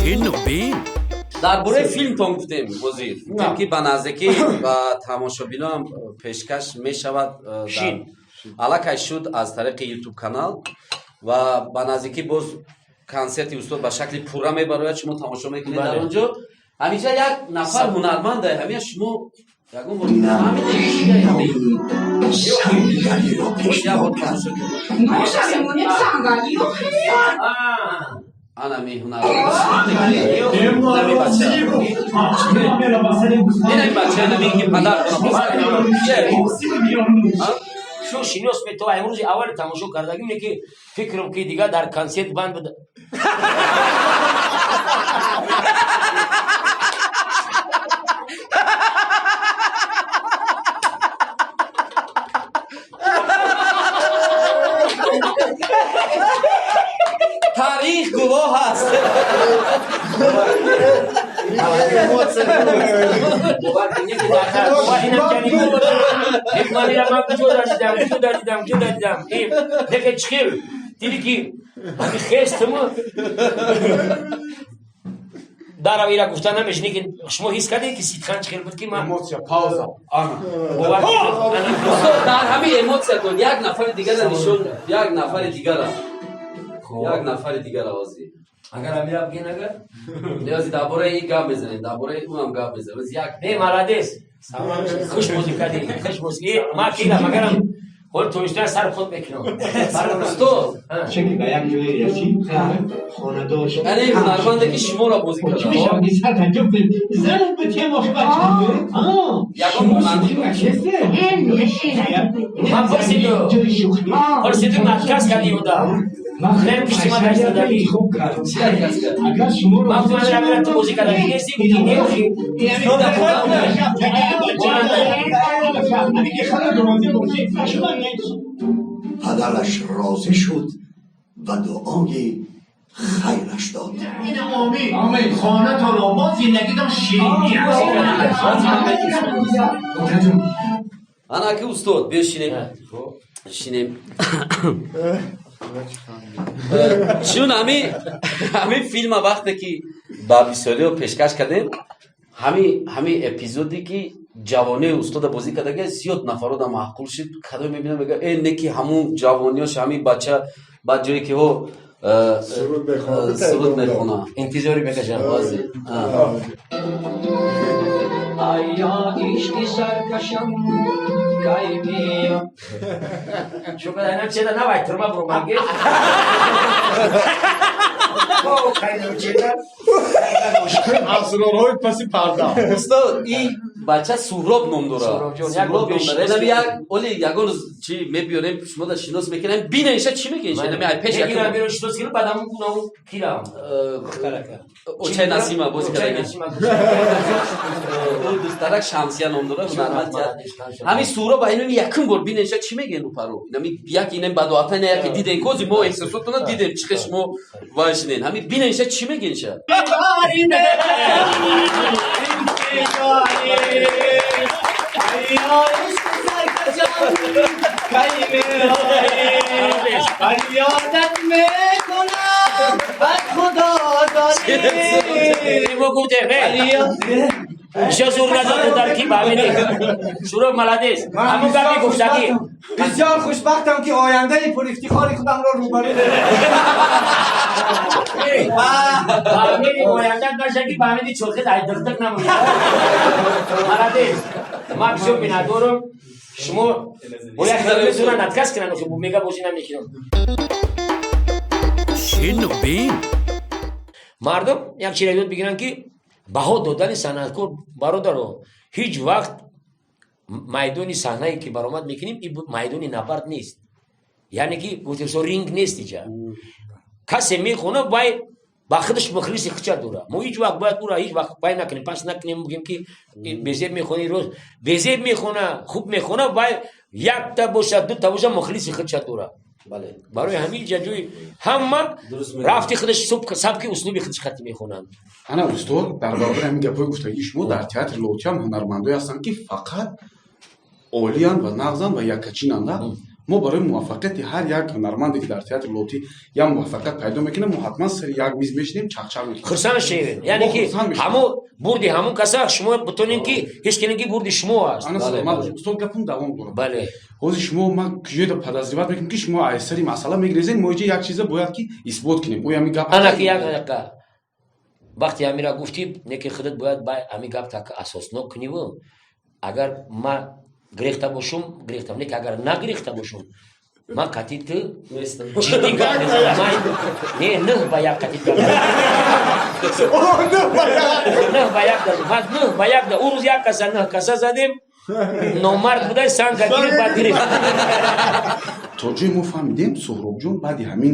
Шину бин. Дар бораи филмтон гуфтем, ҳозир гуфтем, ки ба наздикӣ ба тамошобиноам пешкаш мешавад, Шин. Аллакай шуд аз тариқи Ютуб канал ва ба наздикӣ боз консерти устод ба шакли пурра мебарояд, шумо тамошо мекунед дар он ҷо. Ҳамиша як нафар ҳунарманда, ҳамия шумо ягон бор фаҳмидед? Сангалиро пешниҳод кард. Ана ми ҳунарманд, ами бача, ина бача, ина ми ки падар. Шу шинос ме то имрӯзи аввали тамошо кардагим, не ки фикрам ки дигар дар консерт банд буда. Таърих гувоҳ аст. Бовар кунед, ки дар бовар инам ҷани буд. Ек ман ира ман куҷо дидам, куҷо дидам, куҷо дидам. Э, неке чихел диди ки ҳами хестаму дарав ира гуфта намешини, ки шумо ҳис кардед, ки Сидхан чихел буд, ки ман Эмоция, пауза. Ана. Бовар кунед, Устод, дар ҳамин эмоциятон як нафари дигара нишон, як нафари дигара, як нафари дигара ҳозир. Агар амира бигин, агар Ниёзи дар бораи ин гап мезанем, дар бораи ӯам гап мезанем. Ози як Не, молодец, хуш бозӣ кардӣ, хуш бозӣ. Э, ма кира магарам ҳол тоистан сар худ мекунам. Устод, Чунки ба як ҷое расид, хонадор шуд. яъне ҳунарманде ки шуморо бозӣ Чӣ карда. мешавад, ки сар таҷоб кунед? Зан ба тема Ягон ҳунарманд Ман пурсиду ҷои шӯхӣ. пурсиду, отказ кардӣ уда. Не, пишти ман гаштадагӣ. Интихоб кард. Чӣ отказ кард? Агар шуморо Ман гуфтам, амира ту бозӣ кардагӣ нестӣ, гуфти не, охи. Падараш розӣ шуд ва дуои хайраш дод. Омин. Хонатон обод, зиндагитон ширинӣ аст. Ана ки устод, биё шинем, шинем. Чун ҳами филма вақте ки ба бисёриҳо пешкаш кардем, ҳами эпизоде ки ҷавонии устода бозӣ кардага, зиёд нафарода маъқул шуд. Кадом мебинам, мега, э, не ки ҳамун ҷавониёш, ҳами бача, баъд ҷое ки ҳо Суруд мехонад. Суруд мехонад. Интизорӣ мекашам. Ҳозир. Айё ишқи саркашам кай меям. Чун инам чеда навай турма бурмаги. Асрорҳои паси парда. Устод, ин бача Суҳроб ном дорад. Суҳробҷон, як Суҳроб ном беш- дорад. Инами як оли ягон рӯз чи мебиёрем, шумо да шинос мекунем, бинен ша, чӣ мекунен ша, инами ай пеш Мегирам, якум берун шинос кунам, баъд ҳамун гунаву кирам. Очай Насима бозӣ Очай кардаги. Насима. Ӯ духтарак Шамсия ном дорад, ҳунарманд театр. Ҳамин Суҳроб инами якум бор бинен ша, чӣ мегӯен упаро? Инами як инам бадоата, ина яке диден, кози мо эҳсосотона дидем, чӣ хел шумо вайшинен. Ҳамин бинен ша, чӣ мегӯен ша? Мо гуфтем, э, бисёр зур надод дар ки баъмини. Суҳроб молодец. Ҳамун гапи гуфтагӣ. Бисёр хушбахтам, ки ояндаи пурифтихори худамро рӯбарӯ Баъмини оянда наша, ки баъмини чорхез ай диқтиқ намонад. Молодец. Ман бисёр миннатдорам. Шумо бояд хеле метавонанд отказ кунанд, охи мега бозӣ намекунам. Шину бин. Мардум як чиро ёд бигиранд, ки баҳо додани санъаткор, бародаро, ҳеҷ вақт майдони саҳнае ки баромад мекунем, ин майдони набард нест, яъне ки гуфтем, со ринг нест. Иҷа касе мехона, вай ба худаш мухлиси худша дора. Мо ҳеҷ вақт бояд ӯра ҳеҷ вақт вай накунем, пас накунем, бигем ки безеб мехони, рост безеб мехона, хуб мехона, вай якта бошад, дута бошад, мухлиси худша дора. Барои ҳамин ҷа ҷои ҳама Дуруст мегӯед. рафти худаш, сабки услуби худаш хати мехонанд. Ана устод, дар баробари ҳамин гапҳои гуфтагии шумо, дар театри Лоҳутиам ҳунармандое ҳастанд, ки фақат олиянд ва нағзанд ва яккачинанда. Мо барои муваффақияти ҳар як ҳунарманде, ки дар театри Лоҳутӣ як муваффақият пайдо мекунад, мо ҳатман сари як миз мешинем, чақчақ мекунем. Хурсанд шавем, яъне Мо ки хурсанд мешавем. Ҳамо бурди ҳамон каса шумо бутонем, ки ҳис кунем, ки бурди шумо аст. Ана, Бале, саломат бале. бошед, устод, гапун давом дорад. Бале. Ҳозир шумо, ман куҷоеда подозревать мекунем, ки шумо аз сари масъала мегирезен. Мо иҷа як чиза бояд ки исбот кунем, оя ҳамин гап Ана ки як дақиқа, вақте ҳамира гуфтӣ, не ки худат бояд ба ҳамин гап так асоснок куниву агар ма гирехта бошум, гирехтам, не ки агар нагирехта бошум, ман қатъи ту Нестам. Ҷиддӣ гап мезанам. Ман не, 9-1 қатъи гап, 9-1 да, ман 9-1 да. Ӯ рӯз як каса нӯҳ каса задем, номард будай, санга гирифт, баъд гирифт. То ҷое мо фаҳмидем, Суҳробҷон баъди ҳамин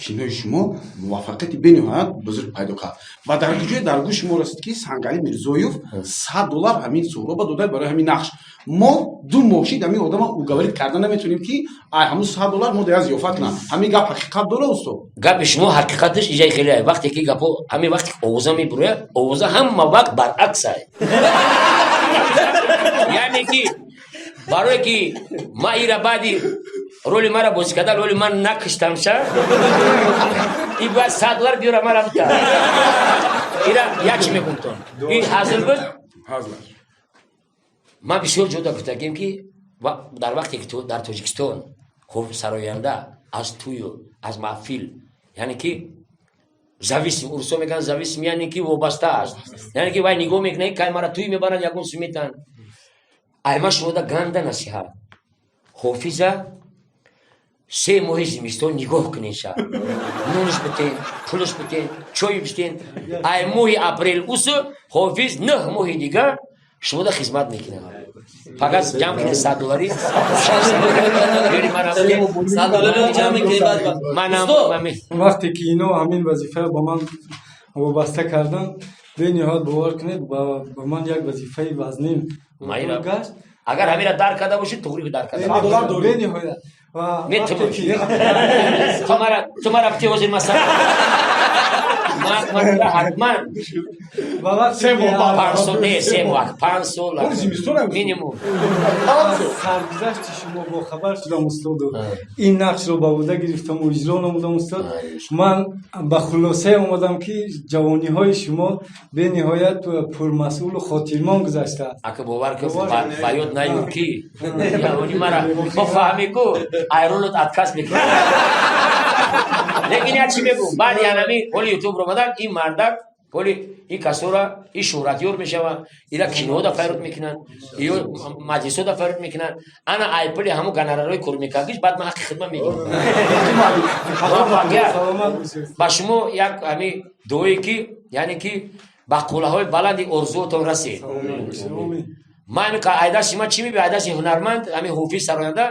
кинои шумо муваффақияти бениҳоят бузург пайдо кард ва дар куҷое дар гӯши мо расид, ки Сангари Мирзоев 100 доллар ҳамин Суҳроба дода барои ҳамин нақш. Мо 2 моҳ шид, ҳамин одама уговорить карда наметавонем, ки ай ҳамун 100 доллар мо дая зиёфат кунам. Ҳамин гап ҳақиқат дора, устод? Гапи шумо ҳақиқаташ иҷаи хеле. Вақте ки гапо ҳамин вақте ки овоза мебурояд, овоза ҳама вақт баръаксай, яъне ки барое ки ма ира баъди роли мара бозӣ карда, роли ман накиштамша, и бояд 100 доллар биёра, мара бита. Ира як чи мегумтон, ин ҳазл буд. Ҳазлаш. Ман бисёр ҷода гуфтагем, ки дар вақте ки дар Тоҷикистон хуб сароянда аз тӯю аз маҳфил, яъне ки зависим, урусо мегӯянд зависим, яъне ки вобаста аст, яъне ки вай нигоҳ мекунад, кай мара тӯй мебаранд, ягон су метаҳанд. Айма шумода ганда насиҳат: ҳофиза 3 моҳи зимистон нигоҳ кунен, ша нунш битен, пулш битен, чой битен. Ай моҳи апрел усу ҳофиз 9 моҳи дигар шумода хизмат мекунад. Фақат ҷамъ кунед 100 доллари. 100 доллари ҷамъ мекунем баъд. Манам. Устод! Вақте ки ино ҳамин вазифаро ба ман вобаста карданд, бениҳоят, бовар кунед, ба ман як вазифаи вазнин Майра. гашт. Агар ҳамира дарк карда бошӣ, туғри дарк карда. Бениҳоят ва Метавон. вақте ки Ту мара бити ҳозир, масалан, ман ҳатман ва вақте Се моҳ ки баъд. 5 сол, не, 3 моҳ, 5 сол Ҳоли зимистон ҳам. минимум. Аз саргузашти шумо бохабар шудам, устоду ин нақшро ба ӯҳда гирифтаму иҷро намудам, устод, ман ба хулосае омадам, ки ҷавониҳои шумо бениҳоят пурмасъулу хотирмон гузаштааст. Ака, бовар кун, ба ёд наёр, ки ҷавони мара мо фаҳмӣ ку айролот отказ мекунад. Лекин як чи мегӯм: баъди анами ҳоли Ютуб омадан, ин мардак ҳоли ин касора ин шӯҳратёр мешавад, ира кинода файрод мекунанд, ё маҷлисода файрод мекунанд. Ана ай пули ҳамун гонорарҳои кор мекардиш, баъд ман ҳаққи хидмат мегирам. Саломат бошед. Ба шумо як ҳами дуое, ки яъне ки ба қуллаҳои баланди орзуотон расед. Омин. Ман ҳами айдаши ман чӣ мебия? Айдаши ҳунарманд, ҳами ҳофиз, сароянда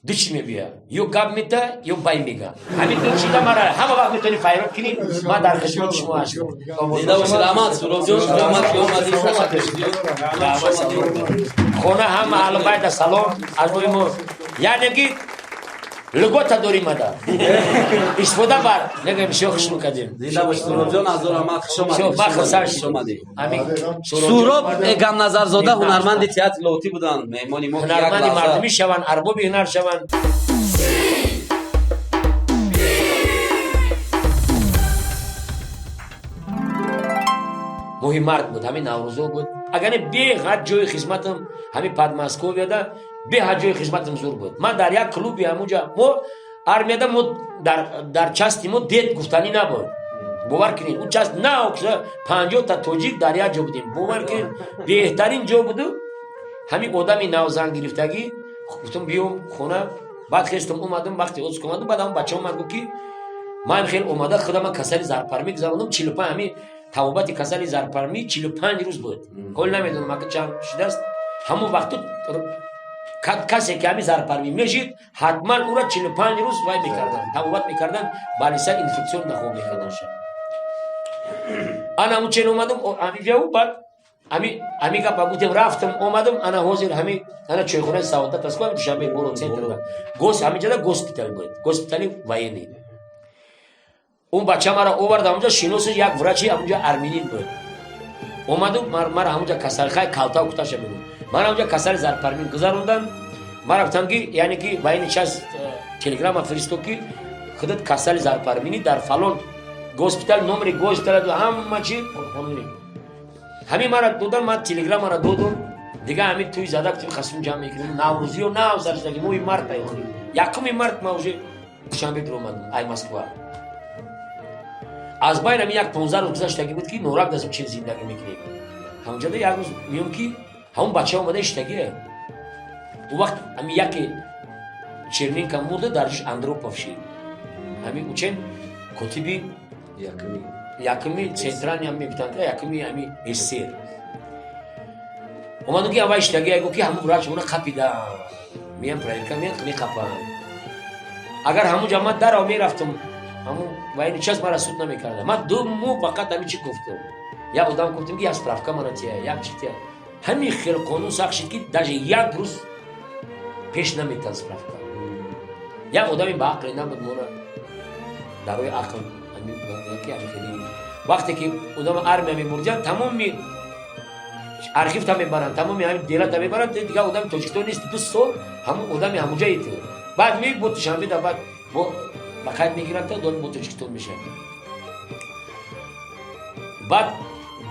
ду чӣ мебия: ё гап мета, ё бай мега. Ҳамин ду чиза мара ҳама вақт метавонӣ файрод кунӣ, ман дар хизмати шумо ҳастам. Зинда бошед, раҳмат, Суҳробҷон, раҳмат, ки омадед, ташаккур зиёд. Хона ҳама аҳлу байта салом аз рӯи мо, яъне ки льгота дорим, ада истифода бар негам. Бисёр хушнуд кардем. Зинда бошед, Суҳробҷон, азор раҳмат, хуш Бисёр омадед. ман хурсанд Хуш шудам. омадед. Ҳамин Суҳроб Эгамназарзода, ҳунарманди театри Лоҳутӣ буданд, меҳмони мо, ки як ҳунарманди лаҳза мардумӣ шаванд, арбоби ҳунар шаванд. Моҳи март буд, ҳамин Наврӯзо буд. Агар не, беҳад ҷои хизматам ҳамин Подмосковияда, беҳад ҷои хизматам зур буд. Ман дар як клуби ҳамунҷа, мо армияда, мо дар части мо дед гуфтанӣ набуд, бовар кунед. Ӯ часть на 50-та тоҷик дар як ҷо будем, бовар кунед, беҳтарин ҷо буду. Ҳамин одами навзан гирифтагӣ, гуфтам, биём хона. Баъд хестам, омадам, вақте отпуск омадам, баъд ҳамн бача омад, гуфт, ки ман хел омада худама касали зарпармӣ гузарондам. 45, ҳамин табобати касали зарпармӣ 45 рӯз буд. Ҳол намедонам, ака, чанд шудааст. Ҳамон вақту касе ки ҳамин зарпармӣ мешид, ҳатман ӯра 45 рӯз вай мекарданд, табобат мекарданд, балиса инфекцион дахол мекарданша. Ана ҳамун чен омадам ҳаминҷаву, баъд ҳами гапа гуфтем, рафтам, омадам. Ана ҳозир ҳами ана чойхонаи Саодат аст ку, ҳами Душанбе боро центрда, гос ҳаминҷада госпитал буд, госпитали военный. Он бача мара овард ҳамунҷа, шиносиш як врачи ҳамунҷа армянин буд. Омаду мара ҳамунҷа касали, хай, калтау куташа мегӯ, мара ҳамунҷа касали зарпармин гузаронданд. Мара гуфтам, ки яъне ки военный часть телеграмма фиристод, ки худат касали зарпарминӣ, дар фалон госпитал, номери госпитал, ҳама чи қонунӣ. Ҳамин мара додан, ман телеграммара додум. Дига ҳамин тӯй зада, гуфтем, қасум ҷамъ мекунем. Наврӯзиё нав саршидаги, моҳи март, охири 1 март ма уже Душанбе биромадам ай Москва. Аз байн ҳамин як 15 рӯз гузаштагӣ буд, ки Норак дастм чен зиндагӣ мекунем. Ҳамонҷода як рӯз меём, ки ҳамон бача омада иштагие. Он вақт ҳамин яке Черненко мурда, дар ҷош Андропов шид. Ҳамин учен котиби якуми центральный ҳам мегуфтанд, якуми ҳами СССР омадум, ки ава иштагие. Гуфт, ки ҳамун врач она қапида меян, проверка меян, меқапанд. Агар ҳамун ҷа ман дарав мерафтам, ҳамун военный часть мара суд намекарда. Ман 2 моҳ фақат ҳамин чӣ гуфтам, як одам гуфтам, ки як справка мара тия, як чи тия. Ҳамин хел қонун сахт шид, ки даже як рӯз пеш наметан справка. Як одами ба ақле набуд, мона дар рои ақл. Вақте ки одам армия мебурдиян, тамоми архивта мебаранд, тамоми ҳамин делата мебаранд. Дигар одами Тоҷикистон нест, 2 сол ҳамун одами ҳамунҷаи ту. Баъд ми бо Душанбе да, баъд бо ба қайд мегиранд, та бо Тоҷикистон мешавад. Баъд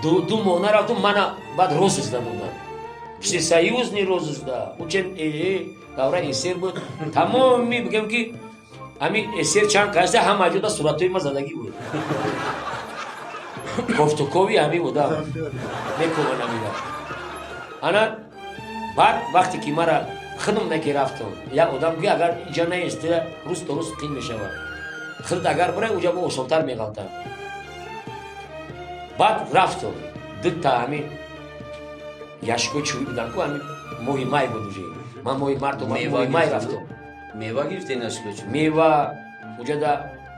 2 моҳ нарафтум, мана баъд розыск доданд, всесоюзный розыск да. Учен давра СССР буд, тамоми бигем, ки ҳамин СССР чанд каста, ҳама ҷода суратҳои ма задагӣ буд. Кофтукови ҳамин будам мекуван ҳамина. Ана баъд вақте ки мара худам неки рафтам, як одам гӯя, агар иҷа наест, рӯз то рӯз қин мешавад. Худат агар бирай, уҷа бо осонтар меғалтад. Баъд рафтам, дута ҳамин яшикои чӯбӣ будан ку. Ҳамин моҳи май буд уже, ман моҳи март, моҳи май рафтам. Мева гирифтед, яшикои чӯбӣ? Мева, уҷада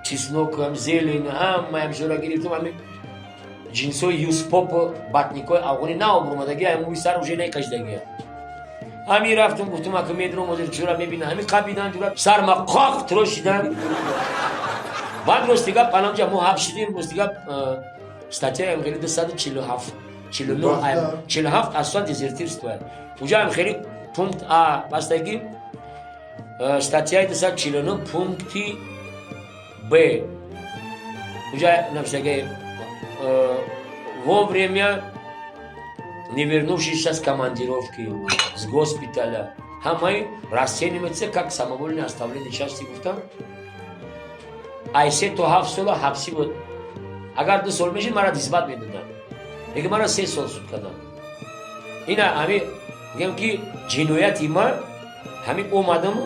чеснок, зелень, ҳама ҳамшора гирифтам. Ҳамин ҷинсҳои Юспоп, батникҳои афғонӣ наобрумадаги, мӯи сар уже некашидагия. Ҳамин рафтам, гуфтам, ака медурам, ҳозир чура мебинам. Ҳамин қабидан ҷура, сарма қоқ тирошидан. Баъд рости гап, анамҷа мо ҳабс шидем. Рости гап, статья ям хели 247, 47 асосан дезертирство. Уҷа ам хели пункт а бастаги, статья и 249 пункти б, уҷа навиштаги: вовремя не вернувшийся с командировки, с госпиталя, ҳамаи расценивается как самовольное оставление части. Гуфтам, ай 3 то 7 сола ҳабсӣ буд. Агар 2 сол мешид, мара дисбат медоданд, лекин мара 3 сол суд карданд. Ина ҳами мегӯям, ки ҷинояти ман ҳамин: омадаму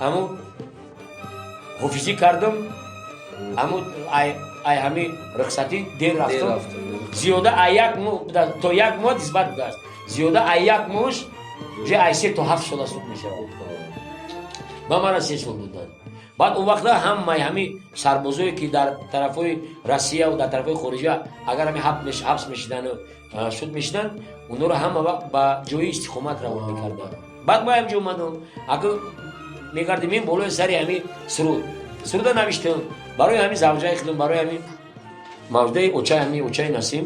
ҳамун ҳофизӣ кардам, ҳамун ай ҳамин рухсатӣ дер рафтам, зиёда ай як моҳ то як моҳ дисбат будааст, зиёда ай як моҳш уже ай 3 то 7 сола суд мешавад. Ба мара 3 сол доданд. Баъд он вақта ҳамаи ҳамин сарбозое, ки дар тарафҳои Россияву дар тарафҳои хориҷа, агар ҳами ҳабс мешидану суд мешиданд, онҳоро ҳама вақт ба ҷои истиқомат равон мекарданд. Баъд ма ҳамҷо омадам, ака мегардим ин болои сари ҳамин суруд, суруда навиштам барои ҳамин завҷаи худам, барои ҳамин мавҷудаи очаи, ҳамин очаи Насим.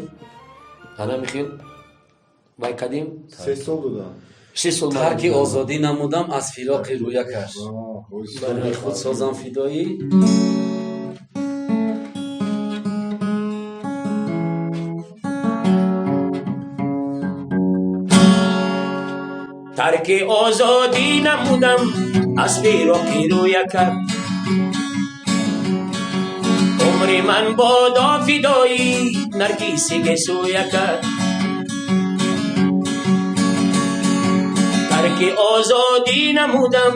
Ана михел вай кардем. 3 сол додам. 3 сол. Тарки озодӣ намудам аз фироқи рӯякаш, барои худ созам фидоӣ. Тарки озодӣ намудам аз фироқи рӯякат, умри ман бодо фидои наргиси гесӯякат. Тарки озодӣ намудам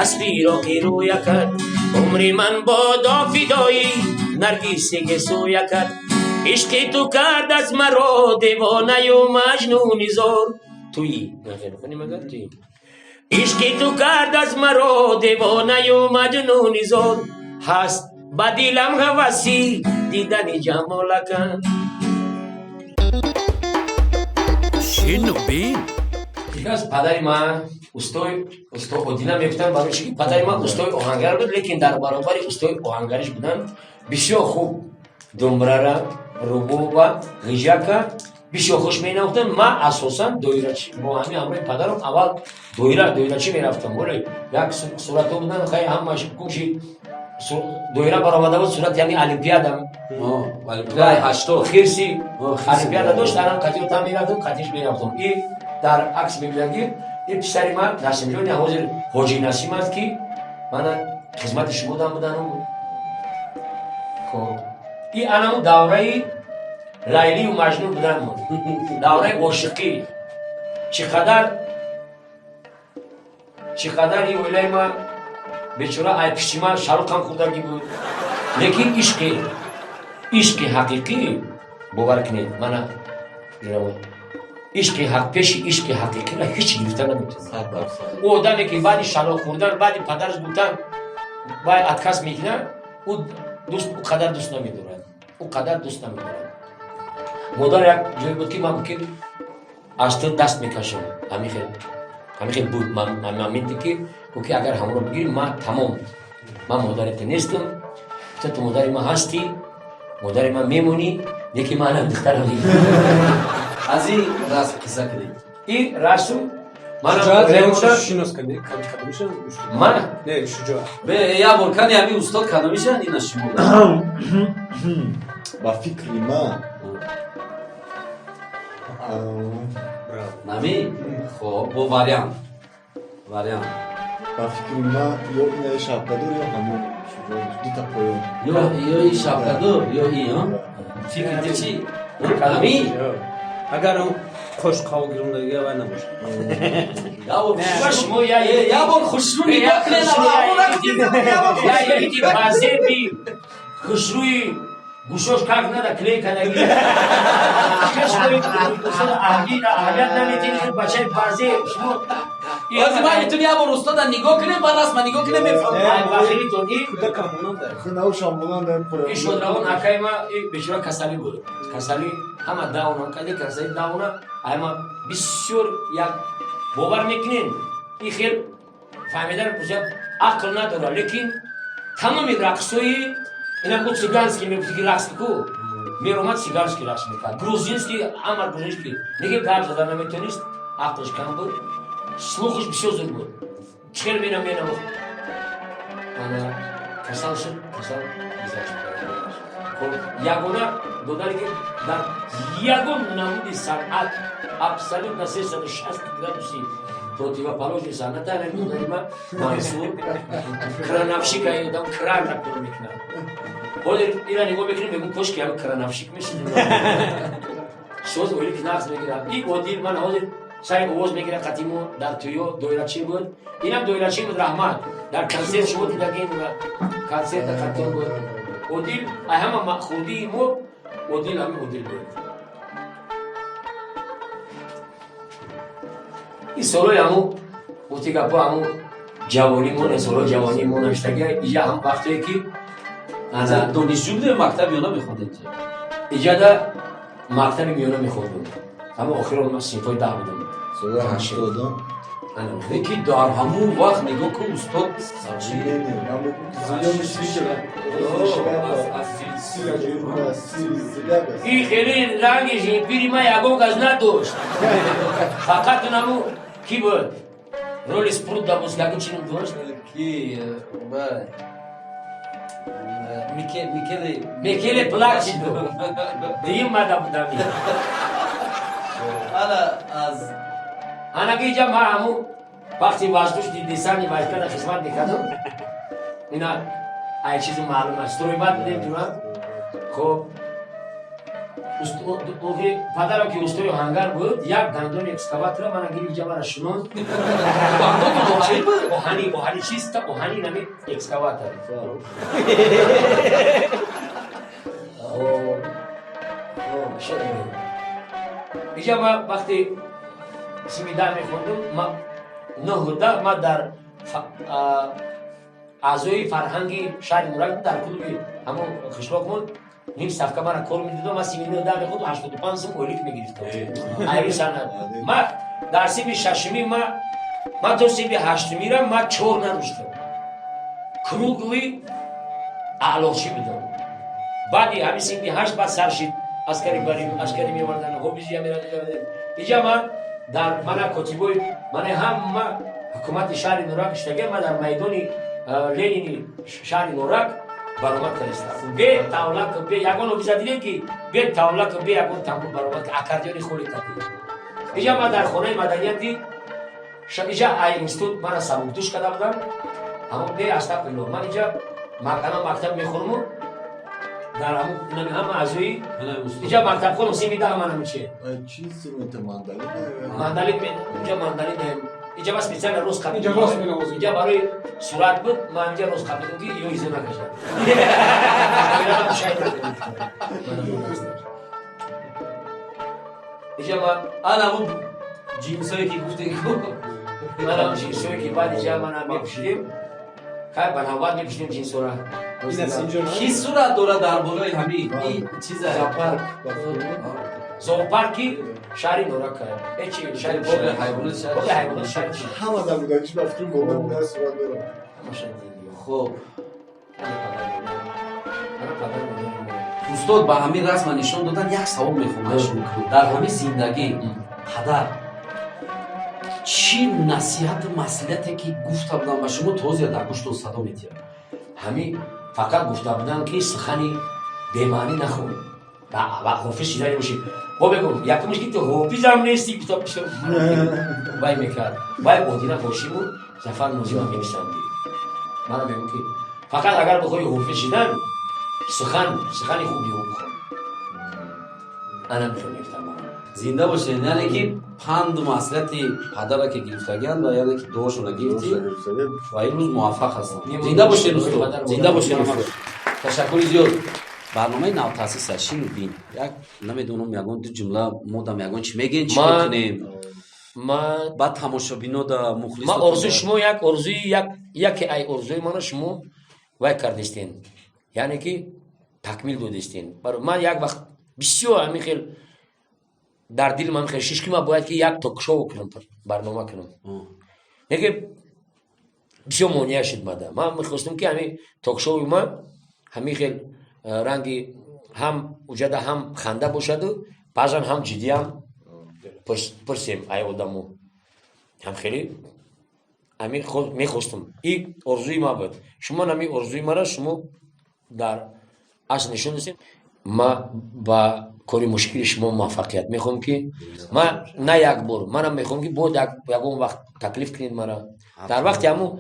аз фироқи рӯякат, умри ман бодо фидои наргиси гесӯякат. Ишқи ту кард аз маро девонаю маҷнуни зор. Туи магар туи, ишқи ту кард аз маро девонаю маҷнуни зор. Ҳаст ба дилам ҳаваси дидани ҷамолакан. Шину бин. Аз падари ман устои, усто Одина мегуфтанд. Барои чи ки падари ман устои оҳангар буд, лекин дар баробари устои оҳангариш будан бисёр хуб думбрара, рубоба, ғижака бисёр хуш менавохтанд. Ман асосан доирачи бо ҳамин ҳамроҳи падарам аввал. Доира, доирачӣ мерафтам. Оле як суратҳо будан, хай, ҳамаш гумши. Доира баромада буд, сурат яъне олимпиада. Олимпиадаи 80. Хирси. Хирси. Олимпиада дошт, арам қатио там мерафтам, қатиш мерафтам. И дар акс мебинам, ки и писари ман Насимҷон, ҳозир Ҳоҷи Насим аст, ки мана хизмати шумо дам будану. Хоб, и анаму давраи Лайлию Маҷнун будан буд, давраи ошиқӣ. Чӣ қадар, чӣ қадар и оилаи ма бечора ай пишти ман шаруқам хӯрдагӣ буд, лекин ишқи ҳақиқӣ, бовар кунед, мана ишқи ҳақ, пеши ишқи ҳақиқиро ҳеҷ гирифта наметавонад. Ӯ одаме, ки баъди шалоқ хӯрдан, баъди падараш гуфтан, вай отказ мекунад, ӯ дӯст ӯ қадар дӯст намедорад, ӯ қадар дӯст намедорад. Модар як ҷое буд, ки ман ки аз ту даст мекашам, ҳамин хел буд моменте, ки гуфт, ки агар ҳамонро бигирӣ, ман тамом, ман модари ту нестам. Гуфта, ту модари ман ҳастӣ, модари ман мемонӣ, лекин ман анам духтарам. Аз ин расм қисса кунед. И расм. Шуҷоат ягонша шинос кардӣ? Кадомиша? Ман? Не, Шуҷоат. Бе, як бор кани, ҳамин устод кадомиша, ина шумо. Ба фикри ман Нами хоб бо вариант. Ба фикри ман, ё инаи шапкадор, ё ҳамон Шуҷоат, дута поён. Ё и шапкадор, ё и фикри ту чи, ҳамин? Агар он қошқав гирондагия вай набошад. Шумо я Як бор хушрӯ нигоҳ кунед. Я базеби хушрӯи гӯшош как нада клей кадаги. Аҳамият наметиҳед, бачаи базе шумо. Ҳозир ман метавонӣ як бор устода нигоҳ кунем, баъд расма нигоҳ кунем, мефаҳмам. Бахиритон и Наушам. И шодравон акаи ма, и бечора касалӣ буд, касалӣ ҳама давна каде, касали давна ама бисёр. Як бовар мекунен, и хел фаҳмидан ақл надора, лекин тамоми рақсои ина ку цыганский мегуфти, ки рақс ку меромад, цыганский рақс мекард, грузинский, ама грузинский неге гап зада наметонист, ақлш кам буд, слух аш бисёр зуд буд. Чихел мена менамохт. Ана касал шуд, касал гузашт. Хоб, ягона додаре, ки дар ягон намуди санъат абсолютно 360 градуси противоположный санъата, ана додари ма Мансур, крановщик, одам кран кор мекунад. Ҳозир ира нигоҳ мекунем, мегӯм, кошки ҳами крановщик мешидем, соз оили ки нағз мегирад. И Одил ман ҳозир сари овоз мегирад, қатимо дар тӯё доирачӣ буд, инам доирачӣ буд. Раҳмат, дар консерт шумо дидагин, консерт қатон буд Одил. Ай ҳама хурдии мо Одил, ҳами Одил буд. Ин солҳои ҳамун гуфти гапо, ҳамун ҷавонӣ мо, солҳои ҷавонии мо навиштагия иҷа, ҳам вақтое ки Ана донишҷӯ будем, мактаби миёна мехондем. Иҷада мактаби миёна мехондем, ама охирон ман синфҳои 10 будам. Солҳои 80-ам. Лекин дар ҳамун вақт нигоҳ кун, устод. Не, не, ман мегӯм, ки зелёный шляпа. И хеле ранги жинпири ма ягон кас надошт, фақат унаму ки буд, роли Спрут да буд, ягон чи дошт. Ки Микеле. Микеле Плачидо дуюм мада будами. Ана аз Анаги иҷа ма ҳаму вақти воздушный десантный войска да хизмат мекардам, ина ай чизи маълум аст, стройбат будем тура. Хоб, падарам, ки устои оҳангар буд, як дандони экскаватора мана гирифт, ҷа мара шунонд. Оҳани, оҳани, чиста оҳани, нами экскаватор. Иҷа ма вақти сими 10 мехондум, ма нӯҳда, ма дар аъзои фарҳанги шаҳри Нурак, дар клуби ҳамон қишлоқмон ним ставка мара кор медидам. Ма сими нӯҳ 10 мехондум, 85 сум ойлик мегирифтам айри санъат. Ма дар сими шашумӣ, ма то сими ҳаштумира ма чор надоштам, круглый аълочӣ будам. Баъди ҳамин синфи ҳашт баъд сар шид, аскари бари, аскари мевардан, ҳобизия мерадида. Иҷа ман Дар мана котибои мана ҳама ҳукумати шаҳри Норак иштага, ма дар майдони Ленини шаҳри Норак баромад кардистам. Бе тавлак, бе ягон ҳофиза дидем ки бе тавлак, бе ягон тамбур баромад, аккордеони холи кардем. Иҷа ма дар хонаи маданияти иҷа ай институт мана сабукдӯш карда будам. Ҳамон бе астағфирулло. Ман иҷа ана мактаб мехонуму дар ҳамон ҳама аъзои иҷа мактабхонам синфи 10 мана миче. Чӣ инструмента, мандолин? Мандолин, иҷа мандолин, иҷа ма специально рост қапидам. Иҷа рост менавозед. Иҷа барои сурат буд, ман иҷа рост қапидам ки ё изо накашад. Иҷа ма ана ҳамун ҷинсое ки гуфтем. Манам ҷинсое ки баъд иҷа мана мепӯшидем. Хай, ба навбат мепӯшидем ҷинсора. Ки сурат дорад дар болои ҳамин ин чиза? Зоопарк. Зоопарки шаҳри Норак. Ҳечи шаҳри боғи ҳайвонот. Боғи ҳайвонот шаҳри. Ҳама дар кӯдакиш ба фикрум монда буда, сурат дорад. Хуб, устод, ба ҳамин расма нишон додан як савол мехоҳам аз шумо. Дар ҳамин зиндагӣ падар чӣ насиҳату маслиҳате ки гуфта будам ба шумо, то ҳозир дар гӯштон садо метиҳад? Ҳамин фақат гуфта будам ки сухани бемаънӣ нахӯр ва ҳофиз шидани бошӣ. Бо мегум, якумш ки ту ҳофизам нести, гуфта вай мекард. Вай Одина Ҳошиму Зафар Нозима меписандӣ. Мана мегум ки фақат агар бихоҳӣ ҳофиз шидан, сухан, сухани хуб ё бихон. Ана мехел мегуфтам. Зинда бошед. Яъне ки панду маслиҳати падара ки гирифтагианд ва яъне ки дуошона гирифтӣ ва имрӯз муваффақ ҳастанд. Зинда бошед, устод, зинда бошед, ташаккури зиёд. Барномаи навтаъсис аст, шину бин, як намедонам, ягон ду ҷумла модам, ягон чӣ мегӯен, чӣ кунем? Ман баъд тамошобинода, мухлис. Ман орзуи шумо, як орзуи, як яке ай орзуи мана шумо вай кардистен, яъне ки такмил додистен. Ман як вақт бисёр ҳамин хел дар дили ман хел шиш ки ман бояд ки як ток-шоу кунам, барнома кунам. Неки бисёр монеа шуд мада. Ман мехостам ки ҳамин ток-шоуи ман ҳамин хел ранги ҳам уҷада ҳам ханда бошаду баъзан ҳам ҷиддиам пурсем ай одамо. Ҳам хеле ҳамин мехостам. И орзуи ман буд. Шумо ҳамин орзуи мара шумо дар асл нишон додем. Ма ба кори мушкили шумо муваффақият мехоҳам, ки ман на як бор, манам мехоҳам ки боз ягон вақт таклиф кунед мара. Дар вақти ҳамун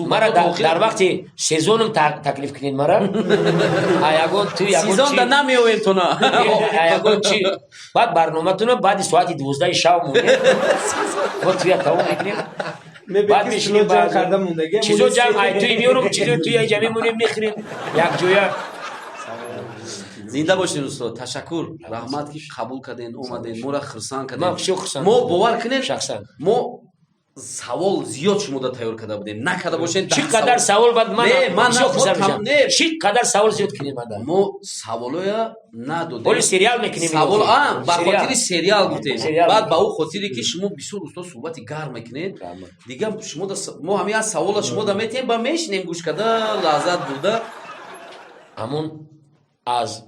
мара, дар вақти сезонам таклиф кунед мара. А ягон ту ягон сезон да намеоем тона. Ягон чи баъд барноматуна баъди соати 12-и шав монем, мо туя тамом мекунем. Баъд мешинем, чизо ҷамъ ай туи меёрам, чизо туя ҷа мемонем, мехӯрем якҷоя. Зинда бошед, устод, ташаккур, раҳмат ки қабул карден, омаден, моро хурсанд карден. Ман бисёр хурсанд. Мо, бовар кунед, шахсан мо савол зиёд шумода тайёр карда будем, накарда бошед. Чӣ қадар савол бад ман Не, ман бисёр хурсанд мешавам. Не. Чӣ қадар савол зиёд кунем мада. Мо саволоя надодем. Оли сериал мекунем. Савол а ба Сериал. хотири сериал гуфтем. Сериал. Баъд ба ӯ хотире ки шумо бисёр устод суҳбати гарм мекунед, дигар шумо мо ҳамин аз савола шумо да метиҳем, ба мешинем, гӯш карда, лаззат бурда. Ҳамон аз,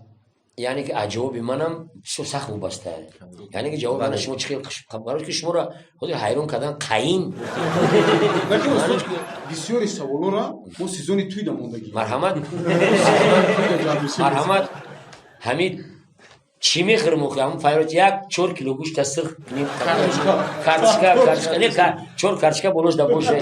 яъне ки аз ҷавоби манам бисёр сахт вобаста, яъне ки ҷавоби мана шумо чӣ хел, барои ки шуморо ҳозир ҳайрон кардан қаин. Лекин, устод, бисёри саволора мо сезони туйда мондагӣ. Марҳамат, марҳамат. Ҳамин чӣ мехӯрем охи? Ҳамун файрот як 4 кило гӯшта сирх кунем. Картошка, картошка, не, чор картошка болош да боша.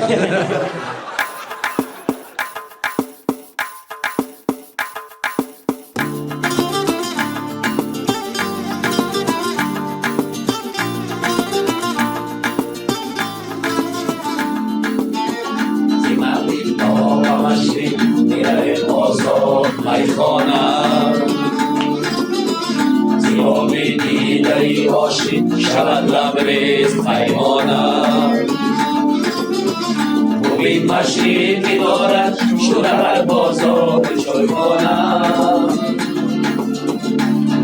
Зи мағриб то ба машриқ меравем озод майхона, зи оби дидаи ошиқ шавад лабрез паймона. Бубин, машриқи дорад шӯра бар бозори чойхона.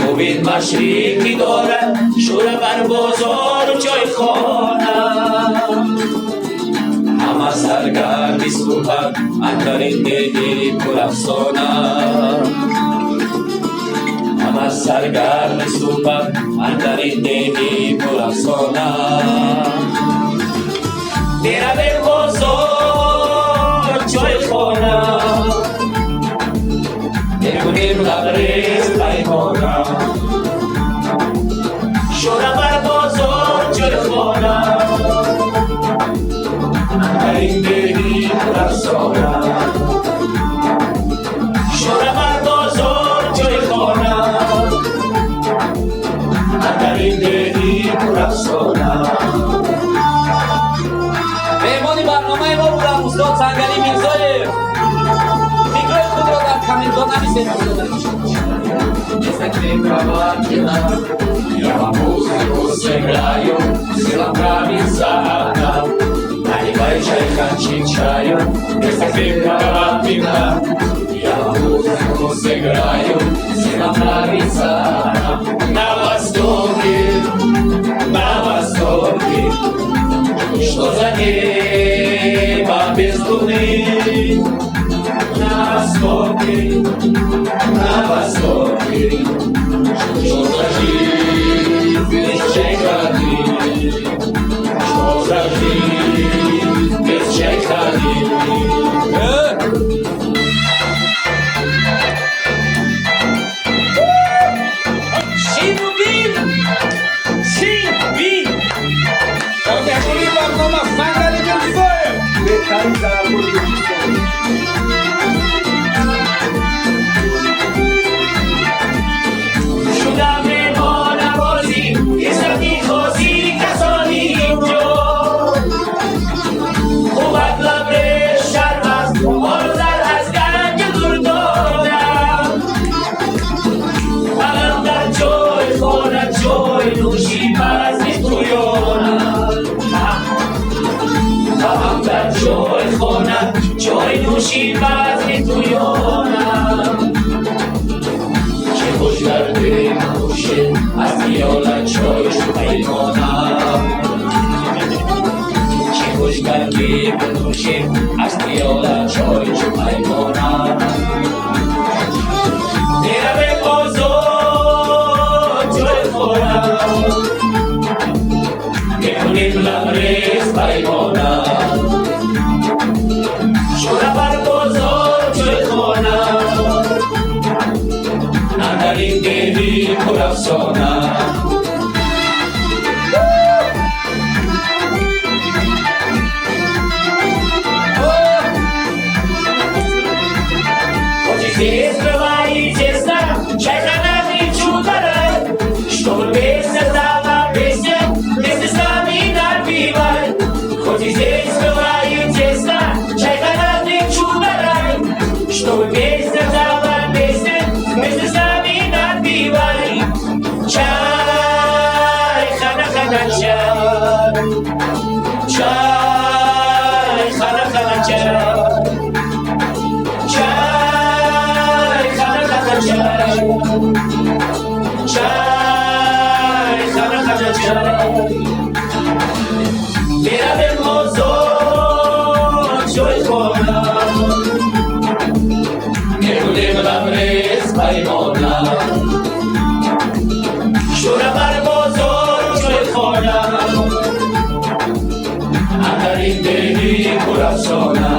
Бубин, машриқи дорад шӯра бар бозору чойхона. Ҳама саргарми суҳбат андар ин деҳи пурафсона. Ҳама Саргарми суҳбат андар ин деҳи пурафсона. Меравем бозор, чойхона, мекунем лабрез паймона. Шӯра бар бозор, чойхона, андар ин деҳи пурафсона. Шӯра бар бозор, чойхона, андар ин деҳи пурафсона. Меҳмони барномаи мо буданд устод Сангалӣ Мирзоев. Фикрҳои худро дар комментҳо нависед. Я вам музыку сыграю, все вам нравится она. Наливай чайханчик чаю, вместо крепкого вина. Я вам музыку сыграю, все вам нравится она. На востоке, на востоке, что за небо без луны? На востоке, на востоке, что за жизнь без чайханы? Что за жизнь без чайханы? Шинубин! Шинбин! Меҳмони барнома Сангалӣ Мирзоев, беҳтарин санъаткори Тоҷикистон. Шудам меҳмоннавозӣ, иззати хоси касони инҷо. Хубак лабрез шарм аст, орзар аз ганҷ дурдонам. Ғам дар чойхона, чой нӯши базми туёнам. Ғам дар чойхона, чой нӯши базми туёнам. Чӣ хуш гардем нӯшем аз пиёла чой паймона. Чӣ хуш гардем нӯшем аз пиёла чой паймона. Меравем бозор, чойхона, мекунем лабрез паймона. Шӯра бар бозор, чойхона, андар ин деҳи пурафсона. Хоть и здесь бывает тесно, чайхана и чудо-рай, чтобы песня стала песня, вместе с нами напевай. Хоть и здесь бывает тесно, чайхана и чудо-рай, чтобы песня стала песня, вместе с нами напевай. Чайхана, хана, чай, чайхана, хана, чай, чайхана, хана, чай, чайхана, хана, чай. Меравем бозор, чойхона, мекунем лабрез паймона. Шӯра бар бозор, чойхона, андар ин деҳи пурафсона.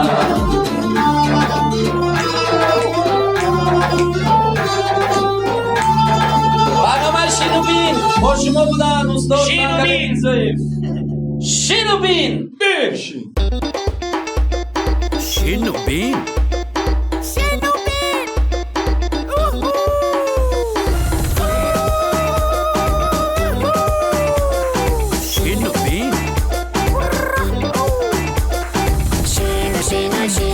Барномаи Шинубин бо шумо буданд устод Сангалӣ Шинубин! Мирзоев. Шинубин! Шинубин. Шинубин! Уху! Шинубин. Шину, шину, шину.